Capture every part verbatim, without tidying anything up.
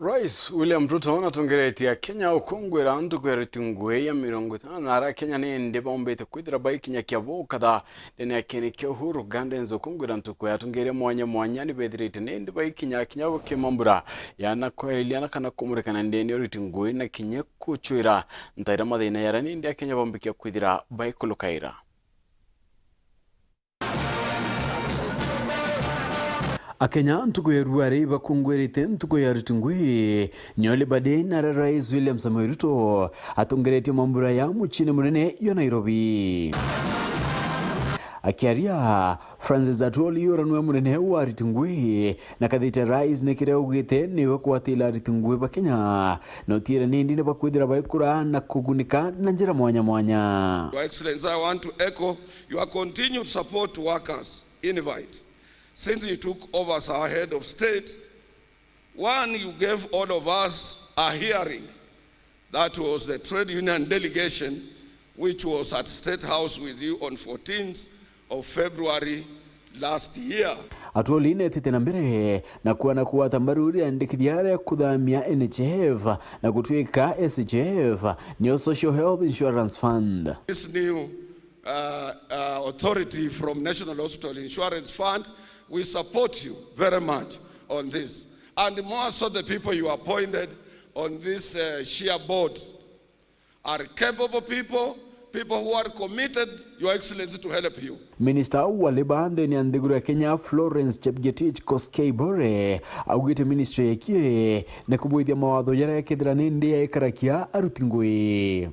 Rais William Ruto natongeretie Akenya ukungwira ntuku ya ariti ngugi ya mirongo itano na ara Akenya nindi baumbite kwithira baikinya kia bukatha ndene ya kieni kia Uhuru Gardens. Ukungwira ntuku ya atongeria mwanya mwanya ni bethirite nindi baikinya kinya kimambura ya na kwaelia na kana kumurikana ndene ya ariti ngugi na kinya kuchwira ntaira mathina yara nindi Akenya baumbikia kwithira baikulukaira. Akenya ntuku ya ruari bakungwirite ntuku ya ariti ngugi, nio Labour Day, na aria Rais William Samoei Ruto atongeretie mambura ya muciine munene yo Nairobi. Akiaria, Francis Atwoli uria niwe munene wa ariti ngugi na kathite Rais ni kiria augite niwe kwatila ariti ngugi ba Kenya, na utiira nindi ni bakwithira baikura na kugunika na njira mwanya mwanya. Your Excellency, I want to echo your continued support to workers invite. Since you took over as our head of state, one, you gave all of us a hearing. That was the trade union delegation which was at State House with you on fourteenth of February last year. Atwoli netite na mbere na kuana kugwata mbaru riandikithia ria kuthamia N H I F na gutwika S H I F, niyo Social Health Insurance Fund. This new uh, uh, authority from National Hospital Insurance Fund. We support you very much on this. And more so the people you appointed on this uh, SHIA board are capable people, people who are committed, Your Excellency, to help you. Minister wa Labour ndene ya nthiguru ya Kenya, Florence Chepgetich Koskei Bore, augite ministry yekie na kubuithia mawatho jaria kethira nindi yaikarakia aruti ngugi.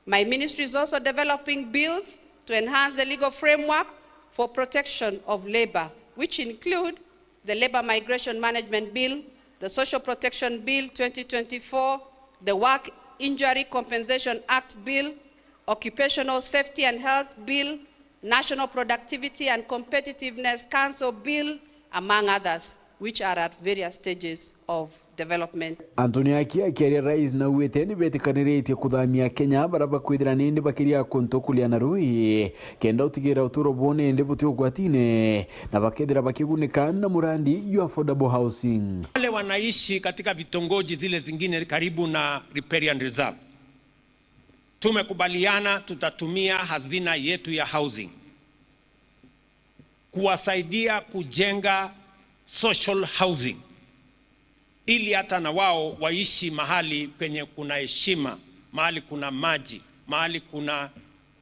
My ministry is also developing bills to enhance the legal framework for protection of labour, which include the Labour Migration Management Bill, the Social Protection Bill twenty twenty-four, the Work Injury Compensation Act Bill, Occupational Safety and Health Bill, National Productivity and Competitiveness Council Bill, among others, which are at various stages of development. Anthony Aki akiaria, Rais naugite ni betikaniritie kuthamia Akenya baria bakwithira nindi bakiria kuntu kuria na rui, kenda utigira uturo bwao nindi buti ugwatine na bakethira bakigunika na murandi jwa affordable housing. Wale wanaishi katika vitongoji zile zingine karibu na riparian reserve, tumekubaliana tutatumia hazina yetu ya housing kuwasaidia kujenga social housing, ili hata na wao waishi mahali penye kuna heshima, mahali kuna maji, mahali kuna,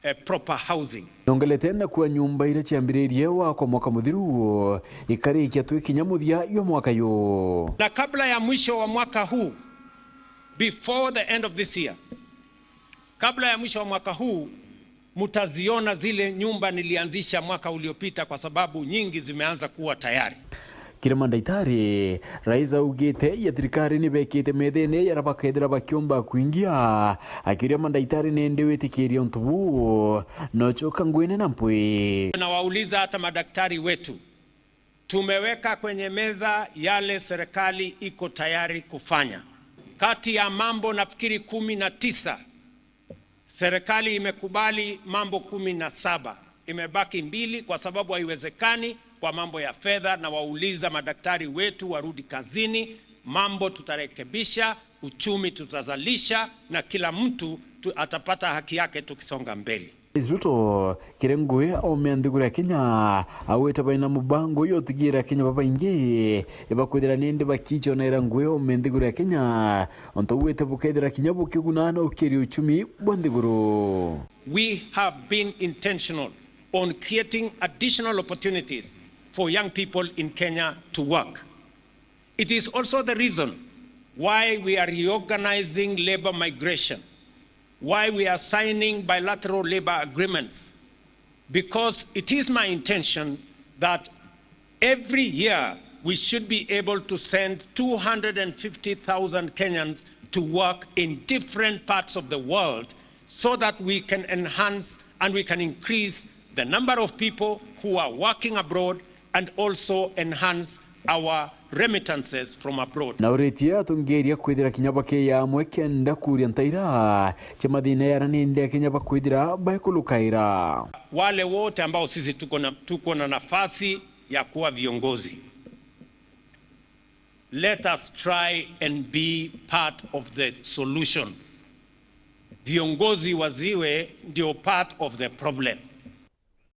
eh, proper housing. Nongelete na kuwa nyumba iria ciambiririe wakwa mwaka muthiru ikarikia twi kinya muthia jwa mwaka yu. Na kabla ya mwisho wa mwaka huu, before the end of this year, kabla ya mwisho wa mwaka huu, mtaziona zile nyumba nilianzisha mwaka uliopita, kwa sababu nyingi zimeanza kuwa tayari. Kiri mandaitari, Rais augite ya thirikari ni bekite methene yara bakethira bakiomba kuingia, akiuria mandaitari nende witikiria untu buu nochoka ngwine na mpwi. Nawauliza hata madaktari wetu, tumeweka kwenye meza yale serikali iko tayari kufanya. Kati ya mambo nafikiri kumi na tisa, serikali imekubali mambo kumi na saba. Imebaki mbili kwa sababu haiwezekani kwa mambo ya fedha, na wauliza madaktari wetu warudi kazini, mambo tutarekebisha, uchumi tutazalisha, na kila mtu tu-, atapata haki yake tukisonga mbele. Rais Ruto, kiri ngugi aumia nthiguru ya Kenya, augite baina mubango yo utigira Akenya babaingi ibakwithira nindi bakichonera ngugi aumia nthiguru ya Kenya, untu ugwite bukethira kinya bukiguna na ukiria uchumi bwa nthiguru. We have been intentional on creating additional opportunities for young people in Kenya to work. It is also the reason why we are reorganizing labor migration, why we are signing bilateral labor agreements, because it is my intention that every year we should be able to send two hundred and fifty thousand Kenyans to work in different parts of the world so that we can enhance and we can increase the number of people who are working abroad and also enhance our remittances from abroad. Na uritie atongeria kwithira kinya bakiya amwe kenda kuria ntaira cia mathina yara nindi Akenya bakwithira baikulukaira. Wale wote ambao sisi tuko na, tuko na nafasi ya kuwa viongozi, Let us try and be part of the solution. Viongozi wasiwe ndio part of the problem.